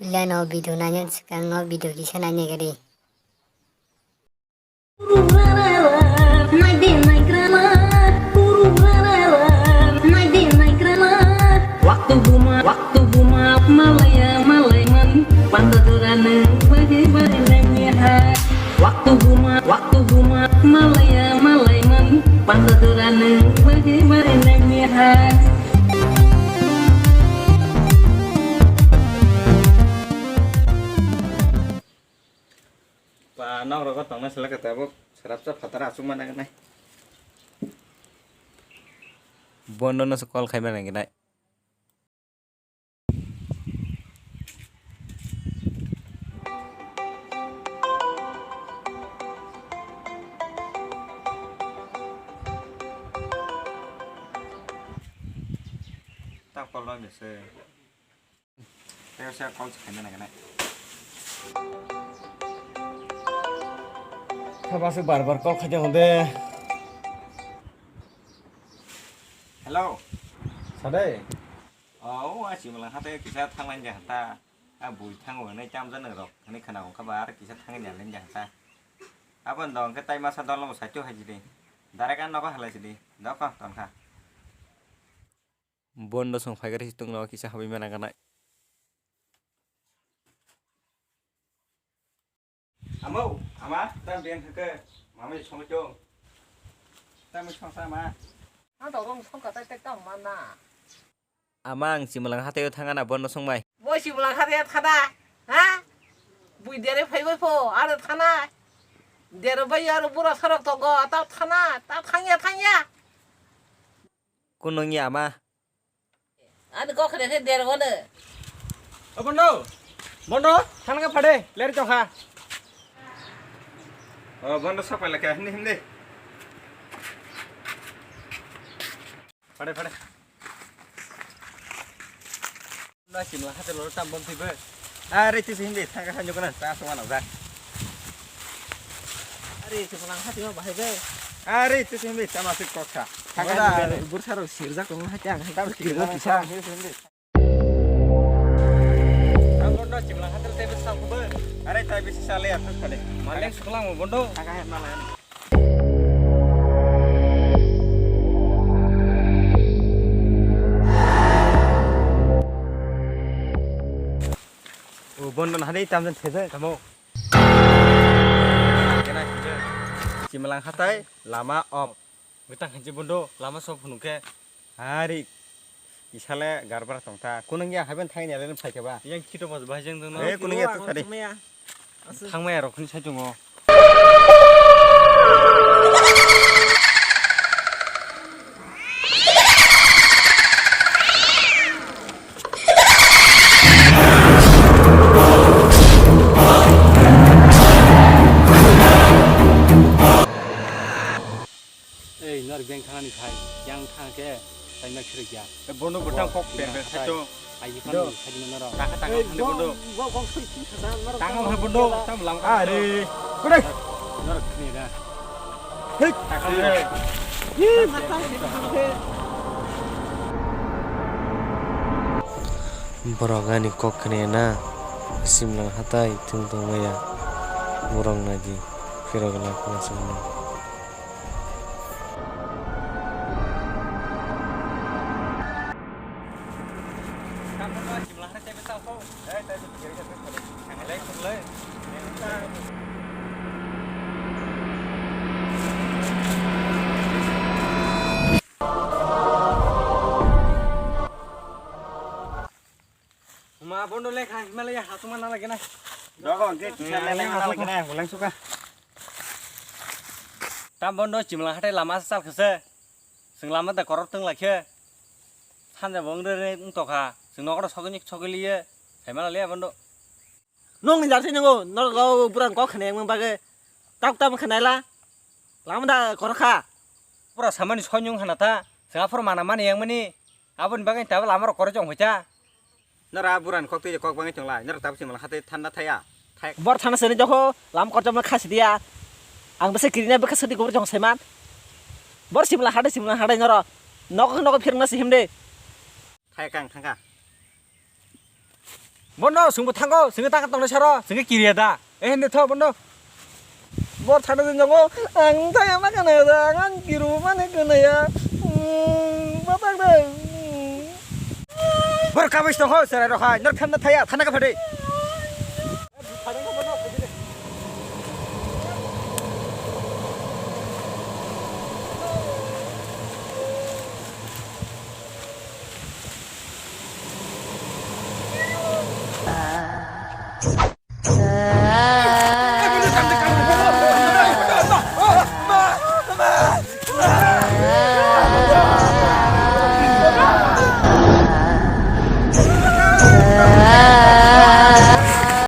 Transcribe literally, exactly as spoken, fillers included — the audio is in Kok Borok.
Leno video naina swkang o video kisa naina gari. Waktu buma, waktu buma, malaya, malaiman, panda durana, bagi, bagi, nanya hai. Waktu buma, waktu buma, malaya, malaiman, panda durana, bagi, bagi, nanya hai. Pa, nok rogo tongna selek tabuk, serapsa phatara asuk mana kenai. Bondo no se call khai mana kenai. Ta call rang de se. Tei sa call se khaina nangani. Kha ba se bar bar call khaijak de. Hello. Sade. Oh, a Simlang hathai kisa thanglain jang ta. A bui thango hinwi chamjak nang rok hinwi khna hwn kha ba ar kisa thangwi nang lain jang ta. Aboni dong khe tai masa dol no bo saichuk hai jidi. Direct ang nogo halai sidi. Dok kha ton kha. Bondo song phai gari tong no kisa habai mana ganai. Amo, ama, tam ben hake, mama song chong. Tam song sa ma. Ha to rong song ka tai tai tam mana. Ama ang Simlang hathai o thangana bondo song bai. Bo Simlang hathai o thana, ha? Bui dere phai bai pho, aro thana. Dere bai aro bura sorok tongo, ta thana, ta thangya thangya. Kunung ya ama. Ani kok khe khe der wano. O Bondo, Bondo, thana khe phade, ler chokha. O Bondo, sok pala khe, hindi, hindi. Phade, phade. Na Simlang hathai loro tam bom thibe. Are tisi hindi, thangka hanyo kana, ta songma nang jak. Are Simlang hathai ma bahai be. Are tisi hindi, tama sik koksa. Thangka hanyo kana. Bursa rok sirjak tong hathai ang. Tam sik koksa. Ang Bondo Simlang hathai tei bwsa kubo. Are tai bisi sale atus kale. Maleng suklang Bondo. Thangka hai maleng. O Bondo na hade tam jan thede tamo. Kena thede. Simlang hathai lama off. Betang hanji Bondo lama sok phunukhe. Hari. Isale garbara tongta. Kunung ya haben thangni ale phai khe ba. Yang khito bas bahai jeng tongno. Eh, kunung ya to sari. Thangmaya rok khni sai tongo. Ei, nor beng thangani khai, yang thang khe, taima khirikya. Bono bwtang kok pen pen saito. Ai, iphano saito noro. Taka taka thangni bondo. Tanga hai bondo, tam lang. Are, kudai. Noro khini da. Hei. Taka le. Ye, mata ini thang khe. Borok ani kok khne na, Simlang hatai thung tong maya. Borok nadi, phirok lak na songno. Ma bondo lekha Himalaya hasuma na lagena. Dogo, hwnkhe kisa leleng ma lagena, hulang suka. Tam bondo Chimlang hatai lama sal khase. Chwng lama da korok tong lai khe. Sanja bo wng re wng tokha. Chwng nokro sogwi sogwi liye. Saimala liya bondo. Nokni jarsi nungo, norok o burang kok khna yang bagwi. Tak tam khna la. Lama da korok kha. Pura samani sonyung hana ta. Chwng aphuru mana mani yang mani. Aboni bagwi tabuk lama rok korok jong hoita. Nora buran kok twi kok bangwi tong lai. Nora tabuk simala hatai thanda thaya. Thai. Bor thana sini jokho lam korjama khasi dia. Ang bese kirina bwkha sadi gobor jong saiman. Bor simla hadai simla hadai noro. Nok nok phirna si himde. Thai kang thangka. Bono, chwngbo thango, chwngno taka tongnai saro, chwngno kiriya da. Eh, hindi tho, bono. Bor thana din jongo, ang thaya ma kana da, ang kiru mane kana ya. Hmm, batak da. Hmm. Bor kabis tong ho, serai rok hai, nor khamna thaya, thana ka phade.